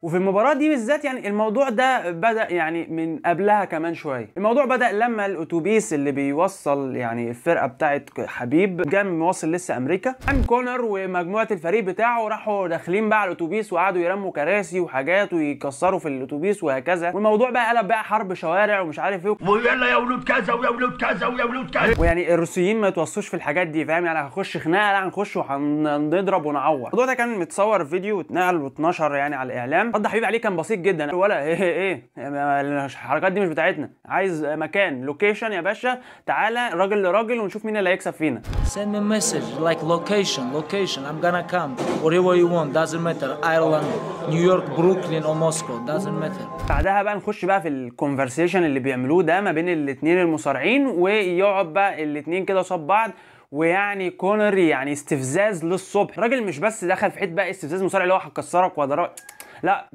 وفي المباراة دي بالذات يعني الموضوع ده بدا يعني من قبلها كمان شويه. الموضوع بدا لما الاتوبيس اللي بيوصل يعني الفرقة بتاعت حبيب جه واصل لسه امريكا، قام كونر ومجموعة الفريق بتاعه راحوا داخلين بقى على الاتوبيس وقعدوا يرموا كراسي وحاجات ويكسروا في الاتوبيس وهكذا. والموضوع بقى قلب بقى حرب شوارع ومش عارف ايه، ويلا يا ولود كذا ويا ولود كذا ويا ولود كذا. ويعني الروسيين ما يتوصوش في الحاجات دي، فاهم؟ يعني هنخش خناقه، لا هنخش وهنضرب ونعور. الموضوع ده كان متصور فيديو واتنقل واتنشر يعني على الاعلام. رد حبيب عليه كان بسيط جدا، ولا ايه ايه الحركات دي مش بتاعتنا، عايز مكان location يا باشا، تعالى راجل لراجل ونشوف مين اللي هيكسب فينا. Send me a message like location, location. I'm gonna come. Whatever you want, doesn't matter. Ireland, New York, Brooklyn or Moscow, doesn't matter. بعدها بقى نخش بقى في ال conversation اللي بيعملوه ده ما بين الاثنين المصارعين، ويقعد بقى الاثنين كده قصاد بعض، ويعني كونر يعني استفزاز للصبح. الراجل مش بس دخل في حتة بقى استفزاز مصارع اللي هو هكسرك وضرب، لا